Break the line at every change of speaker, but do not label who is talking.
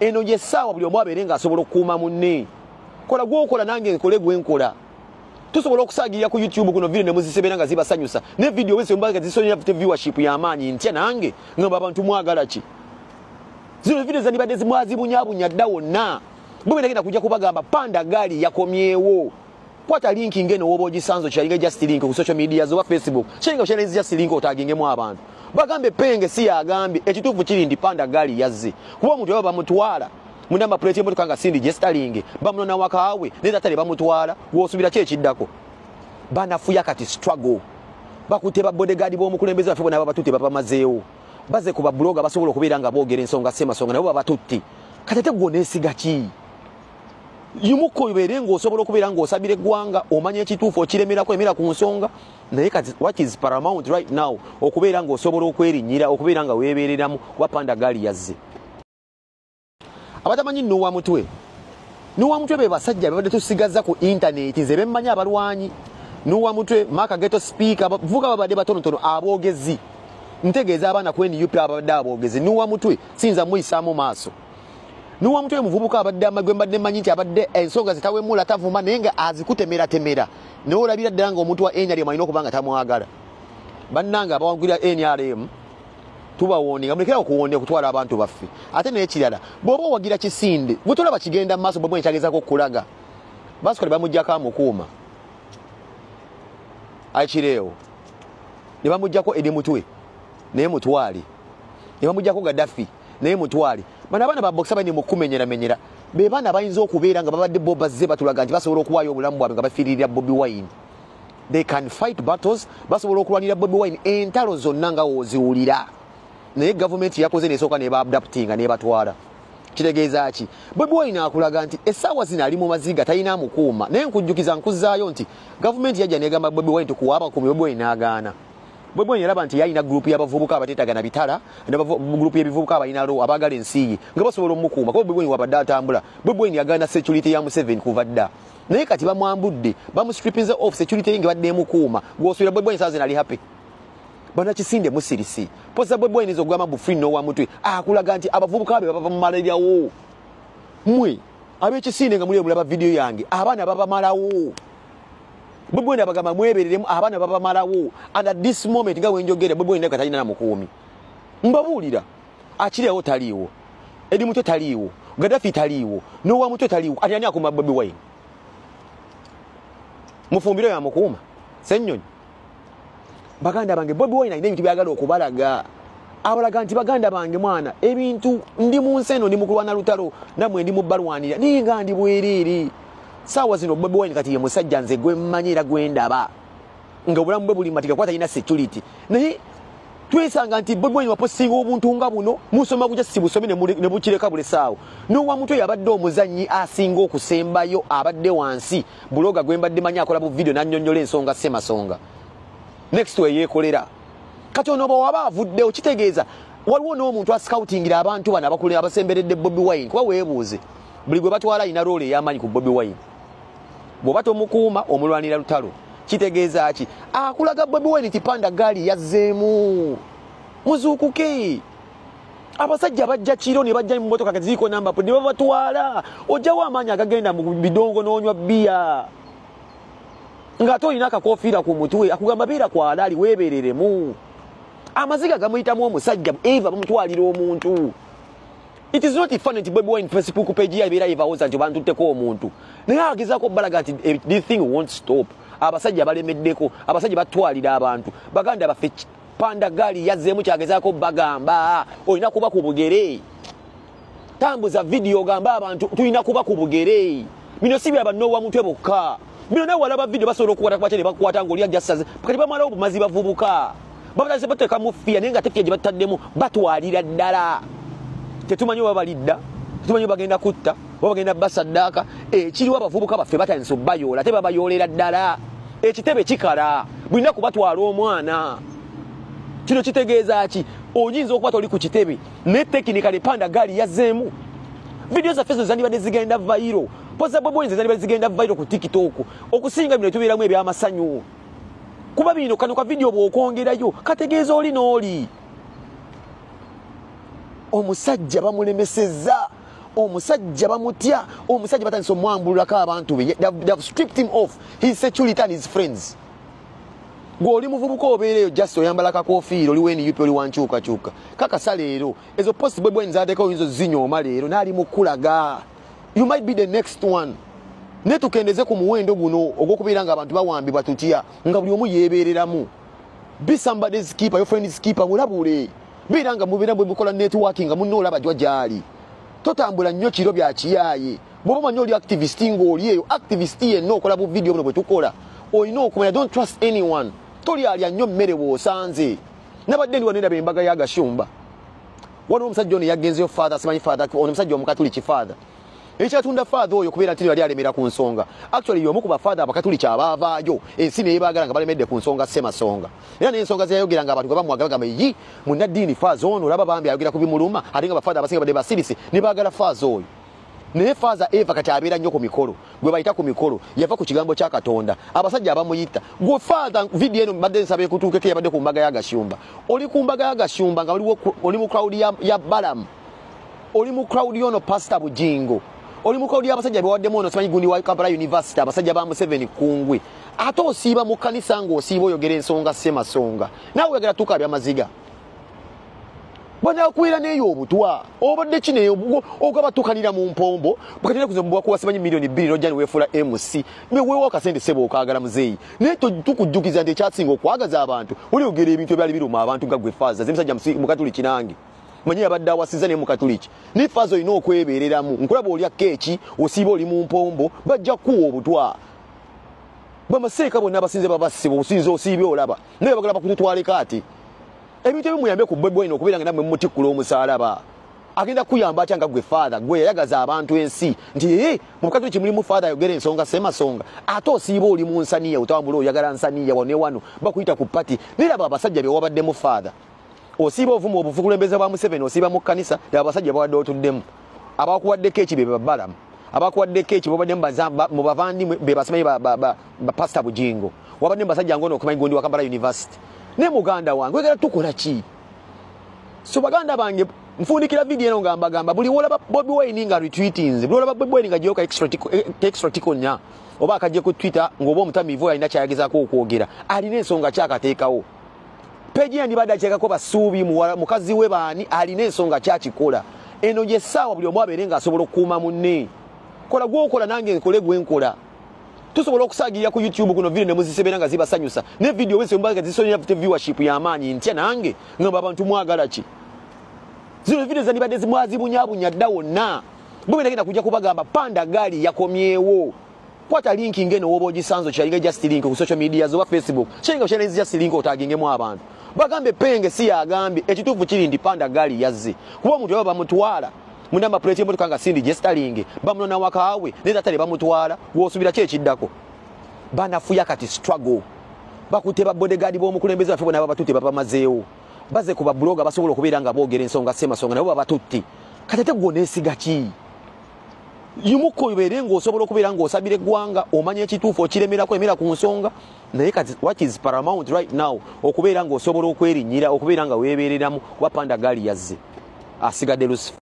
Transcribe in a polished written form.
Eno y'essaawa buli omu abeere ng'asobola okukuuma munne. Kola gw'okola, nange nkole gwe nkola. Tusobola okusaagirira ku YouTube kuno video ne muzisebera nga zibasanyusa, ne video wese mbaga zisonera viewership y'amaanyi. Ntya nange ngamba abantu mwagala ki? Zino video zandibadde zimwazibunyabunya dda wonna. Bwe nagenda kujja kubagamba panda gaali yakomyewo. Kwata link ngeno woba ogisanze, kyalinga just link ku social media zoba Facebook, kyalinga kyalinga just link, otagingemu abantu bagambe penge si yagambye. Ekituufu kiri nti panda gaali yazze, kuba omuntu yaba bamutwala mu number plate y'emmotoka nga sindi registering, bamunona wakaawe naye tatale bamutwala, w'osuubira ki ekiddako? Banafuya kati struggle. Bakutte ba bodyguard b'omukulembeze baffe bonna, babatutte, babamazeewo. Baze ku ba blogger basobola okubeera nga boogera ensonga semasonga, nabo babatutte. Kati ate gwe oneesiga ki? Yimuka obeere ng'osobola okubeera ng'osabira eggwanga, omanya ekituufu, okiremerako, emera ku nsonga. Naye kati what is paramount right now, okubeera ng'osobola okwerinnyira, okubeera nga weebereramu, kuba panda gaali yazze. Abatamanyi Nowa Mutwe, Nowa Mutwe be basajja babadde tusigaza ku intaneti. Nze bemmanyi abalwanyi, Nowa Mutwe, Maka Geto Speaker, vuga babadde batonotono aboogezi. Ntegeeza abaana ku NUP ababadde aboogezi. Nowa Mutwe siyinza muyisaamu maaso. Nowa Mutwe muvubuka abadde amagwe, mbadde mmanyi nti abadde ensonga zitawemula, tavuma, naye nga azikutemeratemera, naye olabira ddala nga omuntu wa NRM alina okuba nga tamwagala. Bannange abawangulira NRM, tubawoninga, mulekera okuwonera okutwala abantu baffe. Ate n'ekirala, bw'oba owagira kisinde gwe tolaba kigenda mu maaso, bwe nkyagezako okukulaga, basukali bamugjako amukuuma akireewo, ne bamugjako Edi Mutwe naye mutwale, ne bamugjako Gaddafi naye mutwale. Bano abaana ba boxer bali mukumenyeramenyera, be baana bayinza okubeera nga babadde bo bazze batulaga nti basobola okuwaayo obulamu bwabwe nga bafiiririra Bobi Wine. They can fight battles, basobola okulwanira Bobi Wine entalo zonna nga woziwulira. Naye gavumenti yakoze nesooka neba abductinga nebatwala. Kitegeeza ki? Bobi Wine akulaga nti essaawa zino ali mu maziga, talina amukuuma. Naye nkujjukiza, nkuzaayo nti gavumenti yajja negamba Bobi Wine tukuwa abakuumi, Bobi Wine n'agaana. Bobi Wine yalaba nti yalina gurupu y'abavubuka abateetagana bitala, gurupu y'ebivubuka abalina lo abaagala ensi ye nga basobola omukuuma, kuba Bobi Wine wabadde atambula. Bobi Wine yagaana security ya Museveni kuva dda, naye kati bamwambudde, bamustripinze off security ye nga badde emukuuma. Gw'osuubira Bobi Wine saa zino ali happy? Banakisinde musirisi poza Bobi Wine okugamba bu free Nowa Mutwe, akulaga nti abavubuka be baba mumalirawo. Mmwe ab'ekisinde nga muli mulaba vidiyo yange, abaana babamalawo. Bobi Wine abagamba mwebereremu, abaana babamalawo. And at this moment nga wenjogere, Bobi Wine katalina na mukuumi. Mbabuulira, akiriawo taliiwo, Edi Mutwe taliiwo, Gaddafi taliiwo, Nowa Mutwe taliiwo. Ati ani akuuma Bobi Wine? Mufumbiro yamukuuma, Ssennyonyi. Baganda bange, Bobi Wine alina ebintu byagala okubalaga. Abalaga nti baganda bange, mwana ebintu ndi mu nsi eno, ndi mu kulwana lutalo nammwe, ndi mu balwanira, naye nga ndi bwereere. Saawa zino Bobi Wine kati ye musajja nze gwe mmanyi era gwe ndaba nga obulamu bwe buli matika, kuba talina security. Naye twesanga nti Bobi Wine wapostinga obuntu nga buno, musoma kujja si busome ne bukireka bulesaawo. Nowa Mutwe yabadde omuzannyi asinga okusembayo abadde wansi, blogger gwe mbadde manyi akola bu video nannyonnyola ensonga semasonga, next we yeekolera. Kati ono bwe waba avuddewo, kitegeeza waliwo n'omuntu ascoutingira abantu bano abakule abasemberedde Bobi Wine, kuba weebuuze, buli gwe batwala alina role ey'amaanyi ku Bobi Wine. Bw'oba tomukuuma, omulwanira lutalo. Kitegeeza ki? Akulaga Bobi Wine nti panda gaali yazzeemu. Muzuukuke. Abasajja bajja kiro ne bajja mu motoka ziriko namba ne babatwala. Ojjawo amaanyi agagenda mu bidongo n'onywa bbiya ng'ate olina akakofiira ku mutwe. Akugamba beera kwalaali, weebereremu. Amaziga gamuyitamu omusajja eva bamutwalira omuntu. It is not funny nti Bobi Wine Facebook page ye ebeera evawoza nti bantutteko omuntu, naye agezaako obbalaga nti this thing won't stop. Abasajja balemeddeko, abasajja batwalira abantu. Baganda baffe, panda gaali yazzeemu. Kyagezaako bagamba, olina kuba ku bugere. Tambuza vidiyo ogamba abantu tulina kuba ku bugere. Bino si byaba Nowa Mutwe bokka. Bino nawe walaba vidiyo, basobola okukwata kubakyere bakukwata ngaoli ajjasaze. Kati bamalawo obumazi, bavubuka babatandise bateekamu fear, naye nga te fear gye bataddemu batwalira ddala. Tetumanyi oba balidda, tetumanyi oba bagenda kutta oba bagenda basaddaaka. Ekiriwo, abavubuka baffe batandise obbayoola, ate babayoolera ddala. Ekitebe kikala bulina kubatwala omwana. Kino kitegeeza ki? Oyinza okuba toli ku kitebe, naye technically panda gaali yazzeemu. Vidiyo zaffe zo zandibadde zigenda viral, post za Bobi Wine zandibadde zigenda viral ku TikTok okusinga bino tubeeramu ebyamasanyu, kuba bino kano ka vidiyo bw'okwongerayo kategeeza oli n'oli. Omusajja bamulemesezza. Omusajja bamutya, omusajja batandise omwambululako abantu be. They have stripped him off his security and his friends. Gw'oli muvubuka obeereyo just oyambala kakofiira, oli wa NUP, oli wankyukakyuka, kakasa leero ezo post Bobi Wine zateekawo oyinza ozinyooma leero n'ali mu kulaga. You might be the next one. Naye tukendeze ku muwendo guno ogw'okubeera nga abantu bawambibwa tutya, nga buli omu yeebeereramu. Be somebody's keeper, your friend's keeper. Mulabule, beera nga mubeera bwe mukola networking nga munno olaba jwa gy'ali. Totambula nnyo kiro bya kiyaaye. Bw'oba omanyi oli activist, ng'oli eyo activist yenna okola bu video buno bwe tukola, olina okumanya, don't trust anyone. Tolyalya nnyo mmere bw'osanze. Nabadde ndi wano, ndaba embaga y'agashumba. Waliwo omusajja ono yagenzeyo, father, simanyi father ono, omusajja omukatuliki, father ekyatunda. Father oyo kubeera nti yali alemera ku nsonga, actually y'omu ku bafather abakatuliki abaavaayo ensi neyebaagala nga balemedde ku nsonga semasonga, era n'ensonga zeyayogera nga abantu nga bamwagala, bagamba, "Yi munnaddiini father ono, olaba bambi ayogera ku bimuluma," ate nga bafather abasinga badde basirise ne baagala father oyo. Naye Father Eva kati abeera nnyo ku mikolo, gwe bayita ku mikolo, yava ku kigambo kya Katonda, abasajja abamuyita. Gwe father, video eno mbadde nsaba ekutuukeko. Yabadde ku mbaga y'agashumba. Oli ku mbaga y'agashumba nga oli mu crowd ya Balamu, oli mu crowd yono Pastor Bujingo, oli mu crowd y'abasajja bewaddemu ono simanyi gundi wa Kampala University, abasajja ba Museveni kungwe, ate osiiba mu kkanisa ng'osiiba oyogera ensonga semasonga, naawe oyagala tukaabya maziga. Banakwira neyo obutwa obadde kino ogabatukanira mu mpombo bukatera kuze bwakuwa simanyi miliyoni 2, nojja niweefuula MC, neweewa akasente sebo okaagala muzeeyi. Naye tukujjukiza nti ekyasinga okwagaza abantu oli ogera ebintu ebyali biruma abantu nga gwe father zemusajja mukatuliki, nange manyi yabadde awasiza naye mukatuliki. Naye father olina okwebeereramu. Nkulaba olya keeki, osiiba oli mu mpombo, bajja kukuwa obutwa. Bamaseeka bonna abasinze babassibwa, osinza osiibye olaba naye bagala bakututwaleko. Ati ebintu ebimuyambe ku Bobi Wine okubeera nga nammwe mumutikkula omusaalaba, agenda kuyamba atya nga gwe father gwe yayagaza abantu ensi nti ee mu bukatuliki mulimu father ayogera ensonga semasonga, ate osiiba oli mu nsaniya, otambula oyagala nsaniya wano ne wano bakuyita ku party. Naye laba abasajja be wabaddemu, father, osiiba ovuma obukulembeze bwa Museveni, osiiba mu kkanisa. Laba abasajja bawadde otuddemu, abakuwaddeko eki be babalamu, abakuwaddeko eki babaddemu mu bavandimwe be basimanyi ba Pastor Bujingo, wabadde mu basajja ngono okumanyi gundi wa Kampala University. Ne muganda wange oyagala tukola ki? So baganda bange, nfundikira video eno nga mbagamba, buli wolaba Bobi Wine nga retweetinze, buli wolaba Bobi Wine nga gyoka extra tikonya oba akajje ku Twitter ng'oba omutamiivu alina kyayagezaako okwogera, alina ensonga kyakateekawo. Page yandibadde akyekako basuubi mukazi we baani, alina ensonga kyakikola. Eno gyessaawa buli omu abeere ng'asobola okukuuma munne. Kola gwokola, nange nkole gwenkola. Tusobola okusaagirira ku YouTube kuno video ne muzisebera nga zibasanyusa, ne video wese mbaga zisonera viewership y'amaanyi ntya. Nange ngamba abantu mwagala ki? Zino video zandibadde zimwazibunyabunya dda wonna. Bwe nagenda kujja kubagamba panda gaali yakomyewo. Kwata link ngeno woba ogisanze, kyalinga just link ku social media zoba Facebook, kyalinga kyalinga just link, otagingemu abantu bagambe penge si yagambye. Ekituufu kiri nti panda gaali yazze, kuba omuntu yaba bamutwala munamba plate y'emmotoka nga sindi gestalinge, bamunona wakaawe naye tatale bamutwala, w'osuubira ki ekiddako? Banafuya kati struggle, bakutte ba bodyguard b'omukulembeze waffe bonna, babatutte babamazeewo. Baze ku bablogger basobola okubeera nga boogera ensonga semasonga, nabo babatutte. Kati ate gwe oneesiga ki? Yimuka obeere ng'osobola okubeera ng'osabira eggwanga, omanya ekituufu okiremerako, emera ku nsonga. Naye kati what is paramount right now okubeera ng'osobola okwerinnyira, okubeera nga weebeereramu, kuba panda gaali yazze, asigadde Lucifer.